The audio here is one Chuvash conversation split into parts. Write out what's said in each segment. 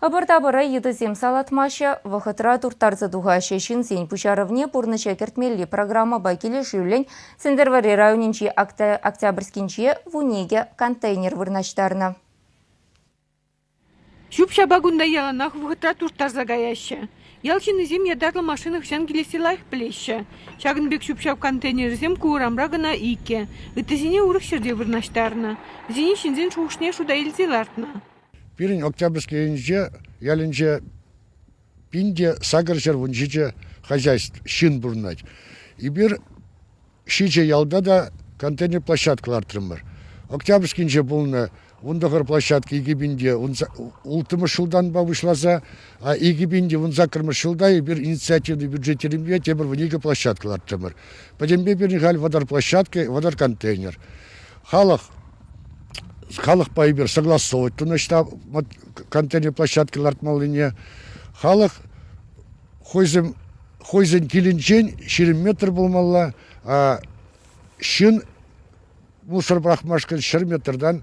Ӑпӑр-тапӑра йытӑсем салатмаҫҫӗ, вӑхӑтра турттарса тухаҫҫӗ. Ҫынсен пуҫарӑвне пурнӑҫа кӗртмелли программӑпа килӗшӳллӗн Сӗнтӗрвӑрри районӗнчи Октябрьскинче 12 контейнер вырнаҫтарнӑ. Ҫӳп-ҫапа кунта яланах вӑхӑтра турттарса каяҫҫӗ. Ял ҫыннисем ятарлӑ машина хӑҫан килессе лайӑх пӗлеҫҫӗ. Ҫакӑн пек ҫӳп-ҫап контейнерӗсем ку урамра кӑна иккӗ, ыттисене урӑх ҫӗрте вырнаҫтарнӑ. Вӗсене ҫынсен шухӑшне шута илсе лартнӑ. Пирӗн Октябрьскийӗнче ялӗнче 1817 хозяйство ҫын пурӑнать. Эпир ҫичӗ ялта та контейнер площадка лартрӑмӑр. Октябрьскинче пулнӑ 19 площадка 2016 ҫултанпа пуҫласа, а 2018 ҫулта эпир инициативный бюджетеремпе тепӗр 12 площадка лартрӑмӑр. Пӗтӗмпе пирӗн халь 30 площадка, 30 контейнер. Халӑх халӑхпа эпир согласовать тунӑ ӑҫта контейнер площадки лартмаллине. Халӑх хӑйсем хӑйсен килӗнчен 20 метр пулмалла, а ҫын мусор пӑрахмашкӑн 100 метртан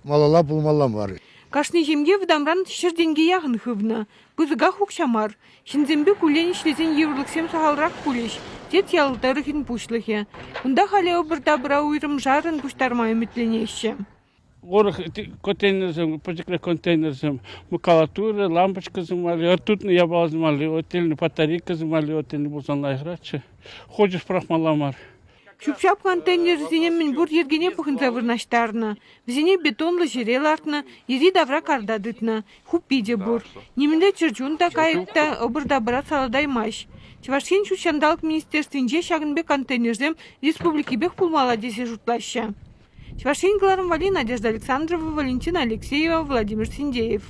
малалла пулмалла мар. Кашни ҫемье вӑтамран 100 тенке яхӑн хывнӑ. Пысӑках укҫа мар. Ҫынсемпе куллен ӗҫлесен йывӑрлӑхсем сахалрах пулӗҫ, тет ял тӑрӑхӗн пуҫлӑхӗ. Унта халӗ ӑпӑр-тапӑра уйрӑмшарӑн пуҫтарма ӗмӗтленеҫҫӗ. Урӑх контейнерсем, пӗчӗкрех контейнерсем, макулатура, лампочкӑсем валли, ртутный япаласем валли, отдельный батарейкӑсем валли отдельный пулсан лайӑхрахчӗ. Хочешь пӑрахмалла мар. Ҫӳп-ҫап контейнерӗсене мӗнпур йӗркене пӑхӑнса вырнаҫтарнӑ. Вӗсене бетонлӑ ҫӗре лартнӑ, йӗри-тавра карта тытнӑ. Хуппи те пур. Нимӗнле чӗрчун та, кайӑк та ӑпӑр-тапӑра салатаймасть. Чӑваш Ен ҫут ҫанталӑк министерствинче ҫакӑн пек контейнерсем республикипех пулмалла тесе шутлаҫҫӗ. Чӑваш Ен кӑларӑм валли Надежда Александрова, Валентина Алексеева, Владимир Синдеев.